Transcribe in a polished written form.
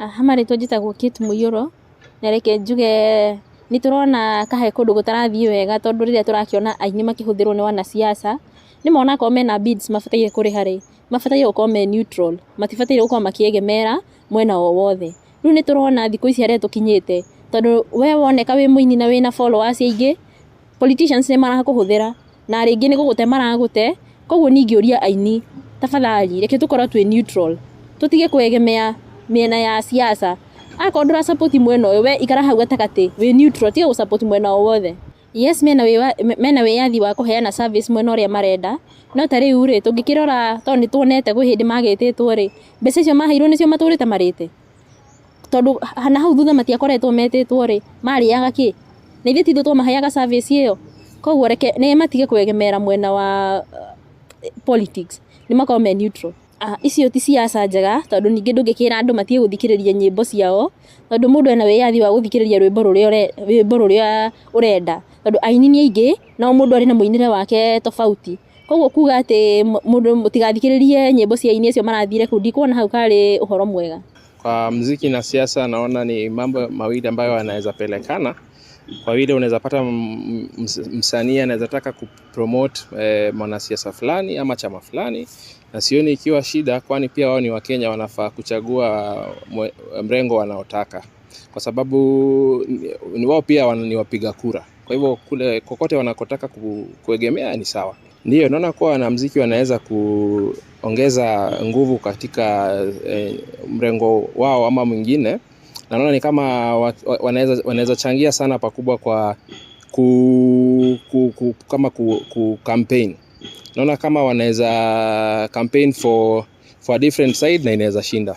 Ha marĩtwa njĩtagwo Kate Mũiyũro, na reke njuge nĩ tũrona ka he kũndũ gũtarathiĩ wega tondũ rĩrĩa tũrakĩona aini makĩhũthĩrwo nĩ wanasiasa, nĩ ma onakorwo mena bids mabataire kũrĩha rĩ, mabataire gũkorwo me neutral, matibataire gũkorwo makĩegemera mwena o wothe. Rĩu nĩ tũrona thikũ ici harĩa tũkinyĩte, tondũ we woneka wĩ mũini na wĩna followers aingĩ, politicians nĩ marakũhũthĩra na rĩngĩ nĩ gũgũte maragũte, koguo niĩ ingĩũria aini, tafadhali reke tũkorwo twĩ neutral, tũtige kwegemea mĩena ya siasa. Akorwo ndũra support mwena ũyũ, we ikara hau gatagatĩ, wĩ neutral, tiga gũ support mwena o wothe. Yes, mena wĩyathi wa kũheana service mwena ũrĩa marenda, no ta rĩu rĩ, tũngĩkĩrora tondũ nĩ tuonete kwĩ hĩndĩ magĩtĩtwo rĩ, mbeca icio maheirwo nĩcio matũrĩte marĩte? Tondũ na hau thutha matiakoretwo metĩtwo rĩ, marĩaga kĩ? Na ithuĩ ti ithuĩ twamaheaga service ĩyo? Koguo reke nĩ matige kwegemera mwena wa politics, nĩ makorwo me neutral. Icio ti siasa njega tondũ ningĩ ndũngĩkĩra andũ matige gũthikĩrĩria nyĩmbo ciao, tondũ mũndũ ena wĩyathi wa gũthikĩrĩria rwĩmbo rũrĩa ũrenda, tondũ aini nĩ aingĩ na o mũndũ arĩ na mũinĩre wake tofauti. Koguo kuga atĩ mũndũ mũtigathikĩrĩrie nyĩmbo cia aini acio marathire kũu, ndikuona hau karĩ ũhoro mwega. Kwa mziki na siasa naona ni mambo mawili ambayo yanaweza pelekana, kwa vile unaweza pata msanii anaweza taka kupromote mwanasiasa fulani ama chama fulani, na sioni ikiwa shida, kwani pia wao ni Wakenya, wanafaa kuchagua mrengo wanaotaka, kwa sababu ni wao pia ni wapiga kura. Kwa hivyo kule kokote wanakotaka kuegemea ni sawa. Ndiyo, naona kuwa wanamziki wanaweza kuongeza nguvu katika mrengo wao ama mwingine, na naona ni kama wanaweza changia sana pakubwa kwa ku, ku, ku, kama ku campaign. Naona kama wanaweza campaign for a different side na inaweza shinda.